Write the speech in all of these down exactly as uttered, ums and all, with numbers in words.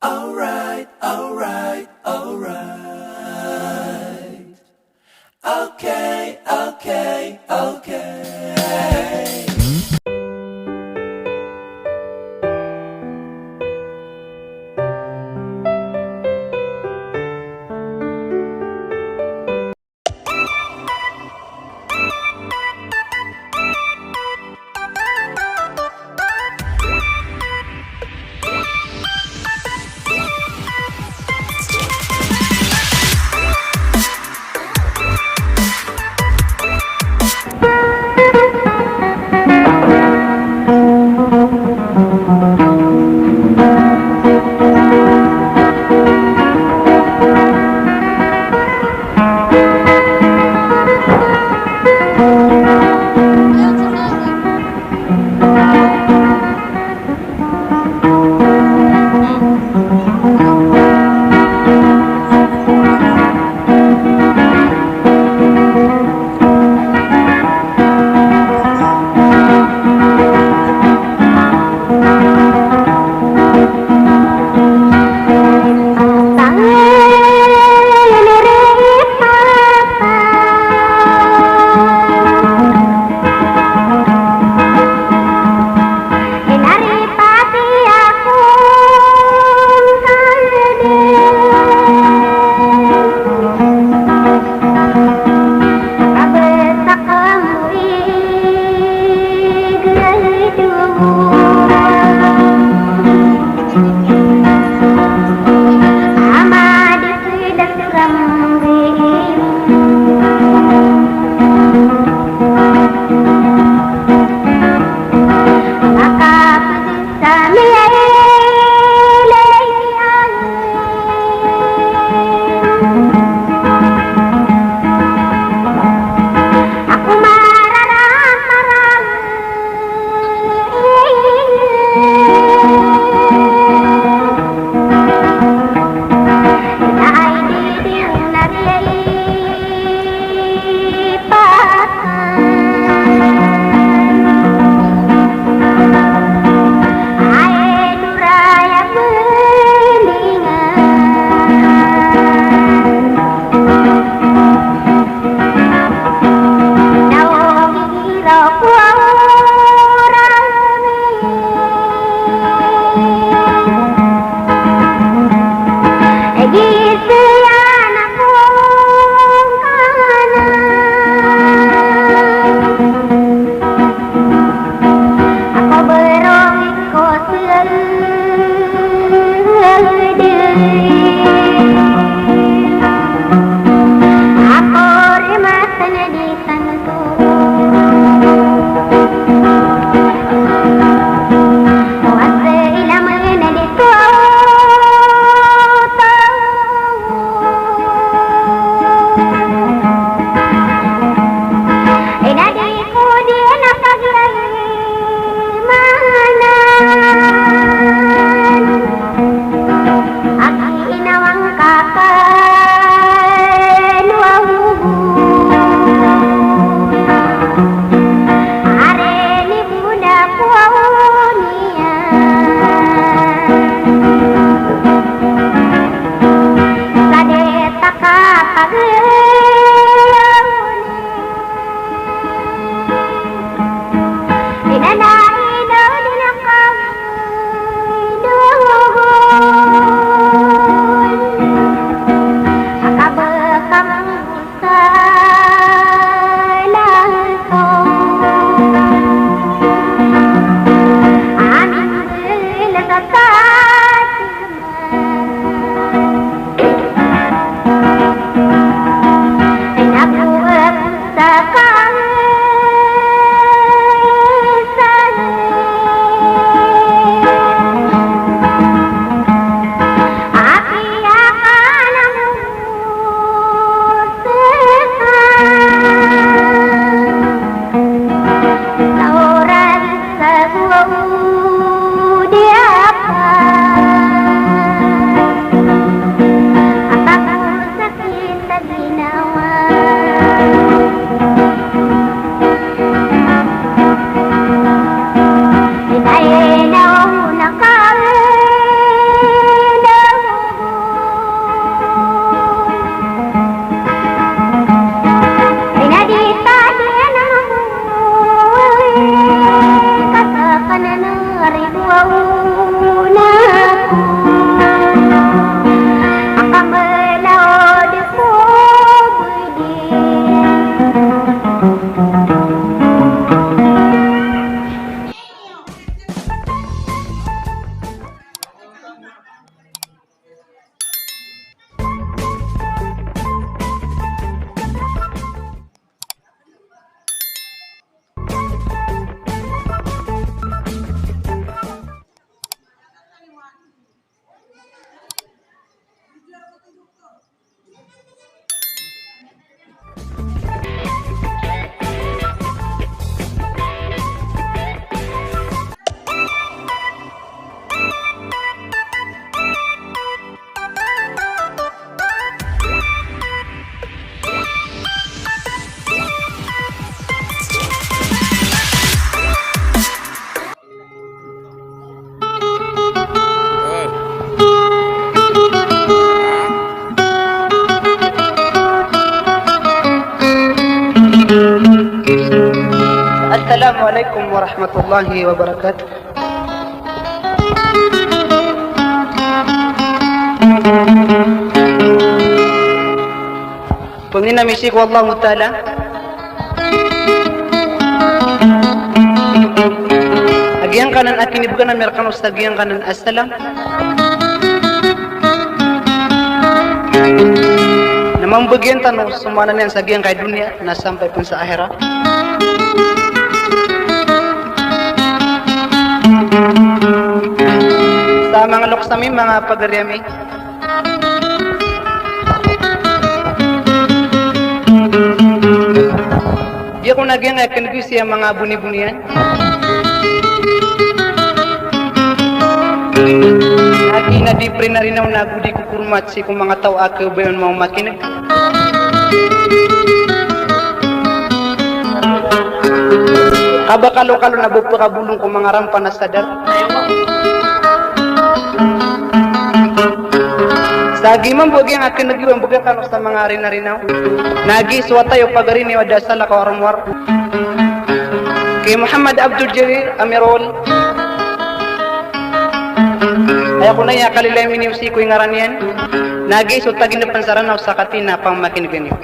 Alright, alright, alright. Okay, okay, okay. Assalamu alaikum warahmatullahi wabarakatuh. Pangnin ami sii ko Allahu Ta'ala a giyangkanan a kinibgan ami rkano sa giyangkanan a salam na mambagian tano so maana niyan sa giyangkai a doniya na sampay pn sa akhirat. Sa manga loks ami, manga pagari ami, di ako na giyangkai a kndgi sii a manga boniboni iyan. Agi na di prinarinaw na go di ko kormat sii ko manga taw a khababayaan mambo makinig. Ka ba kalokalo na ba pkabolong ko manga rampa na sadar. Sa agi mambo a giyangkai a kndgi a mbga kano sa manga rinarinaw na agi so wata iyo pagari niyo a da salakaw a rowar, ki Muhammad Abdul Jalil Amirul. Aya ko na iya kalilay miniyo sii ko ingaran iyan. Na agi so tagin pn sa Ranaw sa katii na pamakinign iyo.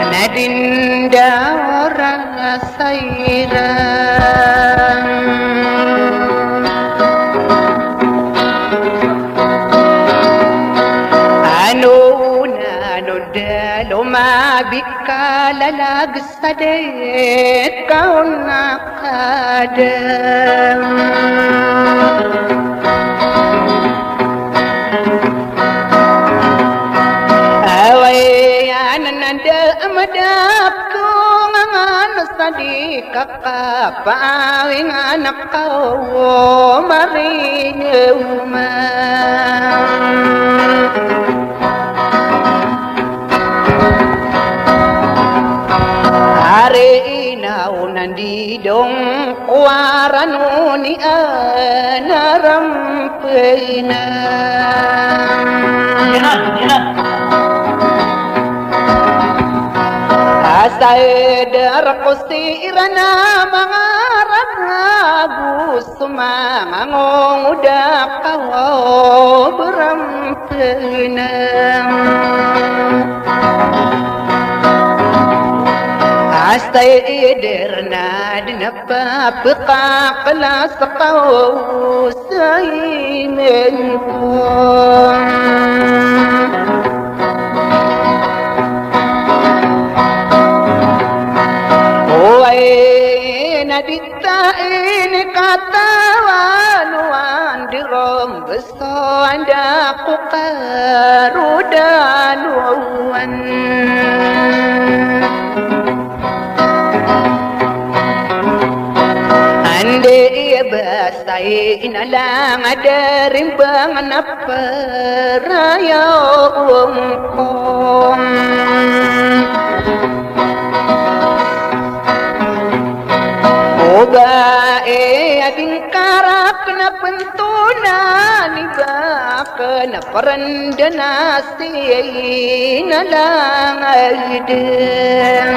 Ana dinda ora sairan. Ano na no da loma bikalalag sa de kaon na kadam. Away anan anda amadap ko ngangan sa di kakapaawing anak kaw maringaw man. Ari inaw nandi dong ko aran o niyan a rampena. Asa eder ko siran a manga raga go so manga ngongoda kaw berampena. Asa eder na dn a papakaklas kaw sa imen ko. Oway na di ta inikatawan o andirom bes so anda ko karodan o wan. Andi iya basa i inalang a da rimbang na parayaw ko. O ba e a di ngka rakn a pntonan i ba akn a prandan a si inalang a idm.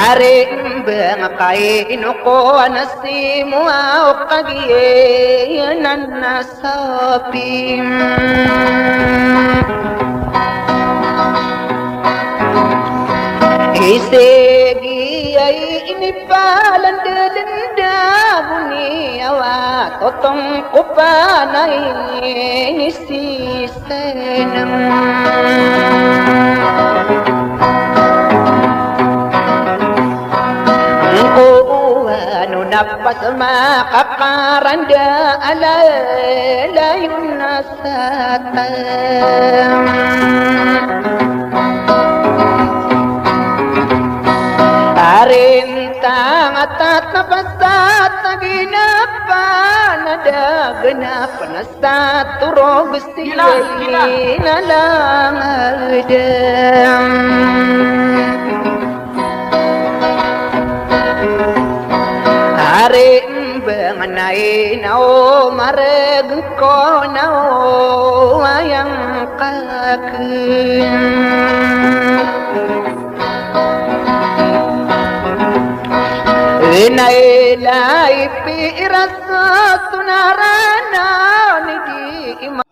Ari mbang a kaino ko a na simowa o kagiya nan a sapi. Isigi ay inipalandalanda goni awa Totong ko panay ni si Senang. Ko ano na pas makakaranda a lalayon na sa tang. Arin tang a tatapasat a ginapan a daganap na sa torog si Gilas, gilas. Lalalang adang. Ari mbang na ina o mareg ko na o ayang kaken. Ina ila ipi irasa sunarana ni di ima.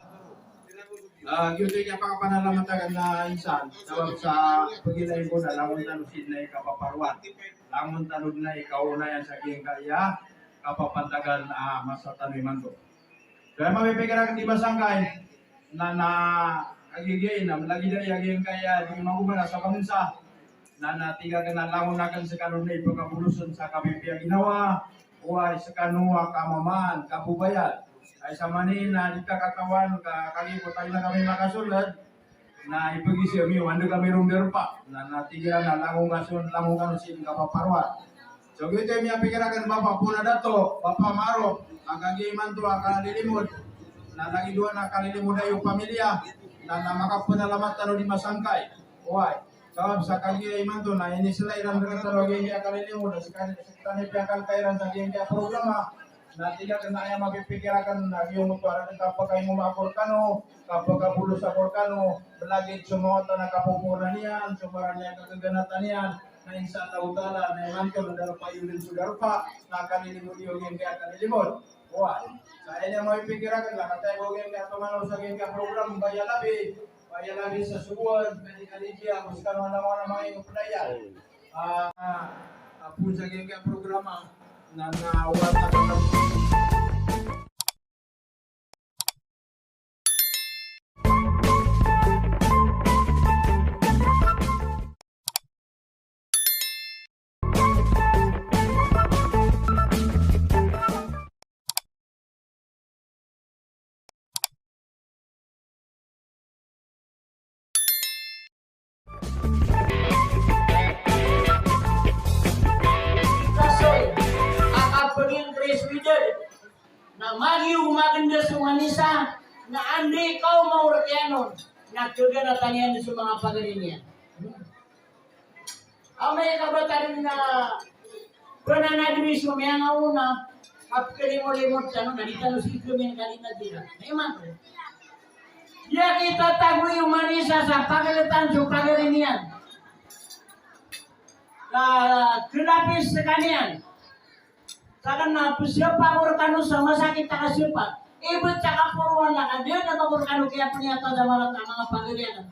Ah, giyoto i kapakapanalamat akn a insan, sabap sa pagilay ko na langon tano sii na i kapaparoan. Langon tano dn a i kaonayan sa giyangkaya kapapantagan a masa tano imanto. So aya mapipikir akn di masangkay, na, na kagiya giya na, lagid aya giyangkaya di magobara sa bangsa, na, na tig akn a langon akn skano na i pkabolosan sa kapipiya ginawa, oway, skano a kamamaan, kabobayad. Ay sa mani na di ta katawan ka, kagiya ko tayo na kami makasold, na ipagisa mi, o anda kami ron darpa. Na, na tig iran a langon ka son, langon kano sii kapaparoan. So giyoto i miyapikir akn, Bapa Pona Dato, Bapa Marok, a kagiya imanto a kalilimod. Na lagid o a kalilimod aya o pamilya. Na, na makapanalamat tano di masangkay. Oway. Sabap sa kagiya imanto na inislay iran rktano a giyangkaya kalilimod, na skaniyan, skaniyan piyakangkay iran sa giyangkaya programa. Na tig akn a aya mapipikir akn na giyoto a rktano a pakaingoma ako rkano, kapakabolos ako rkano, lagid so mawatan a kapoponan iyan, so marani a kakaganatan iyan, na insha Allahu Ta'ala, na imanto na darpa iyo dn so darpa, na kalilimod iyo giyangkaya kalilimod. Oway. Sa aya mapipikir akn na kataya bo giyangkaya tomanaw sa giyangkaya program, Baya Labi, Baya Labi sa Sogoan, Kadi Kadi Dia, bo skano a langon a manga ingd o pd aya. Ah, ah, pn sa giyangkaya programa, na, na, wata. Kasoy a kapagingkris widad na magiyo maganda so manisa na anda i kaoma o rk iyan on na kaganatan iyan so manga pagari niyan. Amay ka ba tano na pananadmi so miyangaona, kapkalimolimod tano na di tano sii kami na kalima tira. Na imanto, di a kitatago i manisa sa pagaltan so pagari niyan. Ka, kalapis skaniyan. Sakn na pzapa ko rkano sa masakit a kazapa. Ibt sa kaporoan a ka da a ba ko rkano kiyapniyatad a manga pagari akn.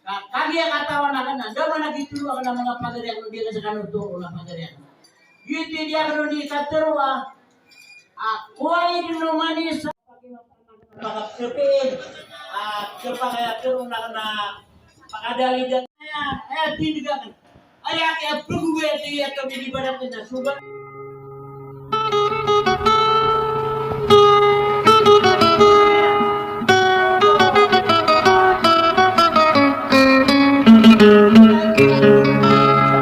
Ka, kagiya katawan akn na da man a gitoro akn a manga pagari akn, di akn skano toro na pagari akn. Giyoto i di akn on di katharoa a, a, kowai dn o manisa. Pakapsapin, ah, kapakaya tero na, na pakadalidan. Aya, aya, tindigan. Aya, aya, pagugay, aya, aya, kami di barat na subat.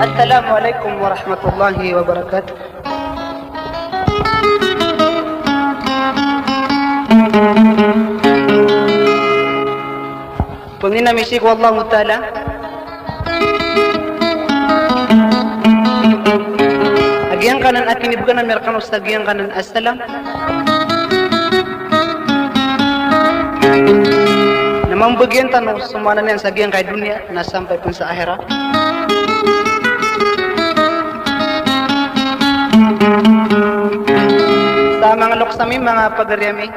Assalamu alaikum warahmatullahi wabarakatuh. Pangnin ami sii ko Allahu Ta'ala a giyangkanan a kinibgan ami rkano sa giyangkanan a salam. Na mambagian tano so maana niyan sa giyangkai doniya na sampay pn sa akhirat. Sa manga loks ami, manga pagari ami,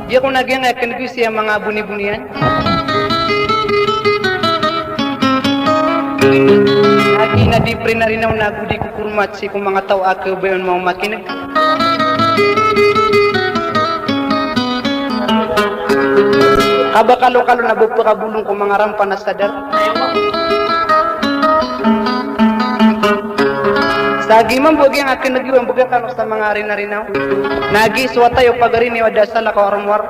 di ako na giyangkai a kinigosi a manga boniboni iyan. Agi na di prinarinaw na godi ko kormat sii ko manga taw a kabayon mamakineg. Ka ba kalokalo na ba pakabolong ko manga rampan a sadar. Sa agi mambo a giyangkai a kineg iyo a mbega kano sa manga rinarinaw. Na agi so wata iyo pagari niyo a da salakaw a romowar.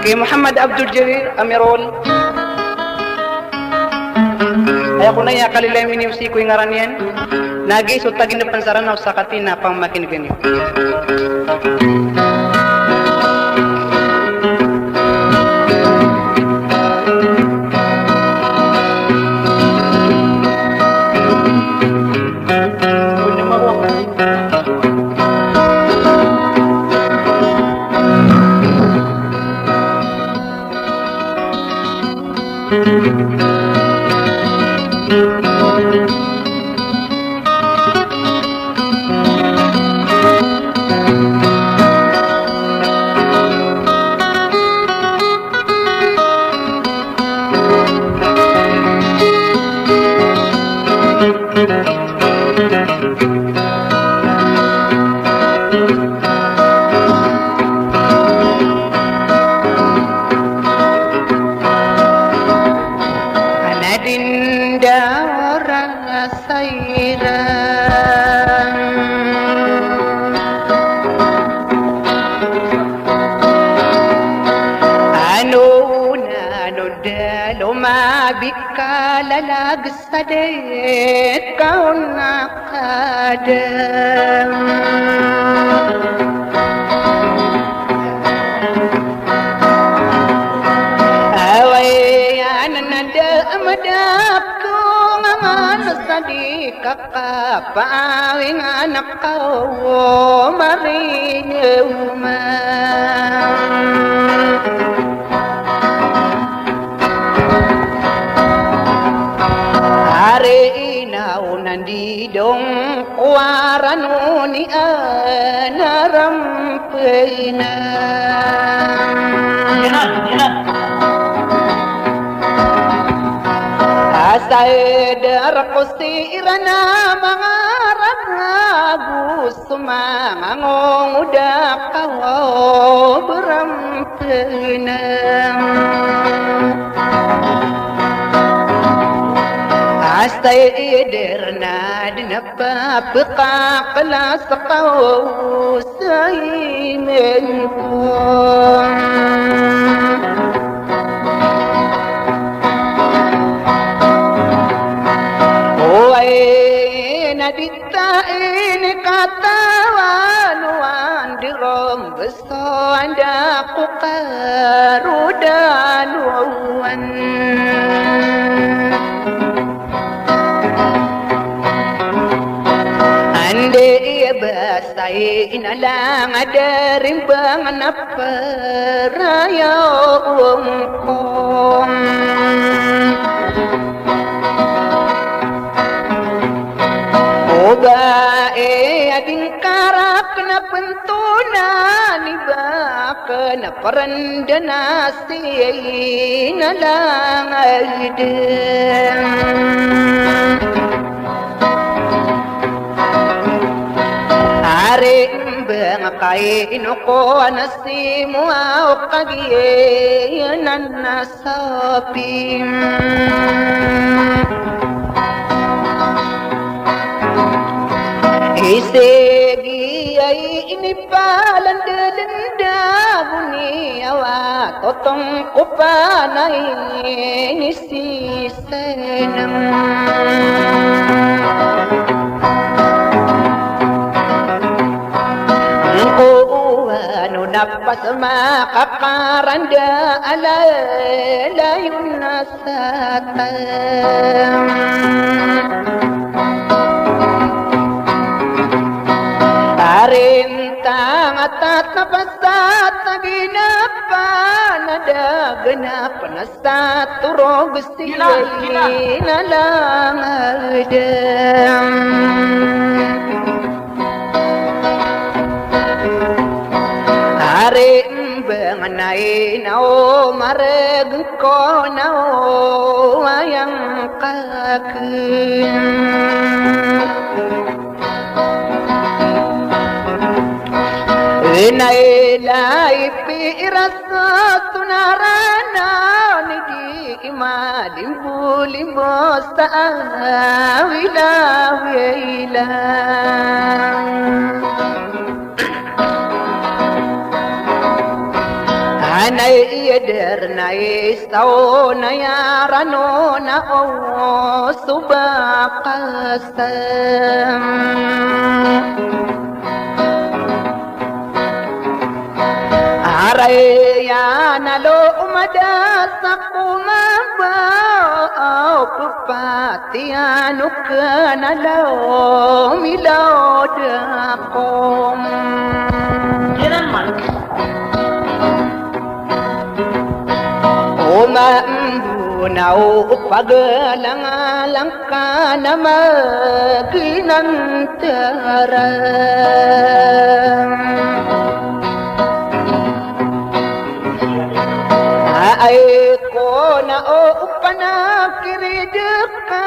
Ki Muhammad Abdul Jalil Amirul. Aya ko na iya kalilaym iniyo sii ko ingaran iyan. Na agi so tagindepen sa Ranaw sa katii na pamakinegen iyo. Ana dindara sairan. Ano na no dalo mabikalalag sa deka on a kadam. Away anan a da a madap ko ngangan sa di ka kapaawing anak ka o mariniw man. Ari ina o nandi dong ko aran o ni ana rampena. Asa eder ko siran a manga raga go so manga ngongoda ka o berampena. Asta eder na di na papekakela sa ka o sa imen ko. Oway na di ta ini katawan o andi rombes so anda ko karodan o wan. Andi iya basa i inalang a da rimbang na peraya ongkong. O ba e a di ngka rakn a pentonan i ba akn a perenden a si inalang a idem. Ari mbang a kaino ko a na simoa o kagiya nan a sapi. Isigi ay inipalandalanda goni awa totong ko panay ni si Senang. Ngkowan o napas makakaranda a lalayon a satan. Arintang a tatapasat a ginapan a daganap na sa torog si Gina, Gina. Ay na lang a dam. Ari mbang a Nay na o mareg ko na o ayang ka ken. Nay lay piras so narana ni di malimbo-limbo sa awila-wila. Anay iya der nay saw na yaran o na o so bakas. Aray iyan a lomada sa kumaba o pepatiyan o kena lomilod ako. O mambo na o pagalangalang ka na maginantara. Ay ko na o panakirid ka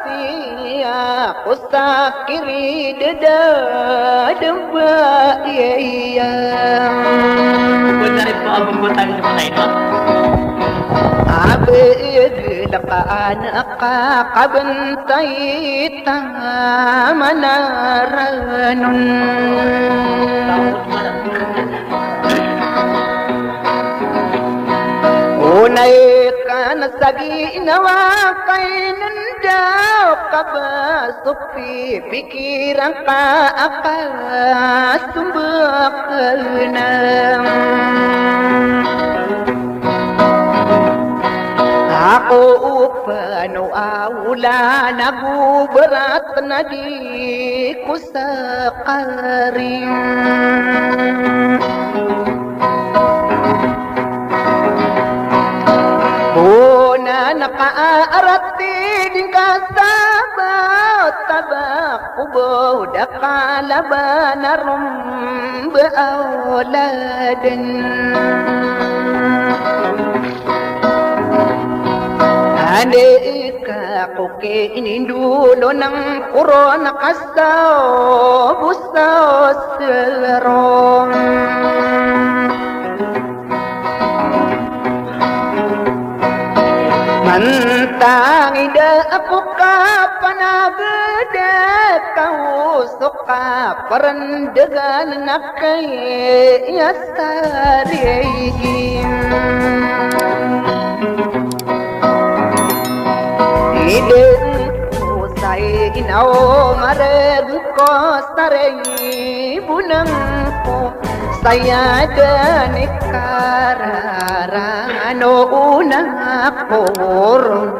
siya ko sakirid da damba iya. Abe iya gila ka anak ka kabentay ta manaranon. Onay ka na sa ginawa ka inenda o ka ba so pipikiran ka a ka somba ka na. Ako o pano a olan a go berat na di ko sa karing. Bonan ka a arati di ngka sabot, tabak ko bo da ka laban a romba a oladen. Ande ka ko kinindolon ang koron a kasaw bo sa serom. Mantang ida ako kapanagada ka o so kaparendegan na kaya sarigin. Iden ko sa ina o mareg ko sa rey bonang ko saya den i kararano ona ko ron.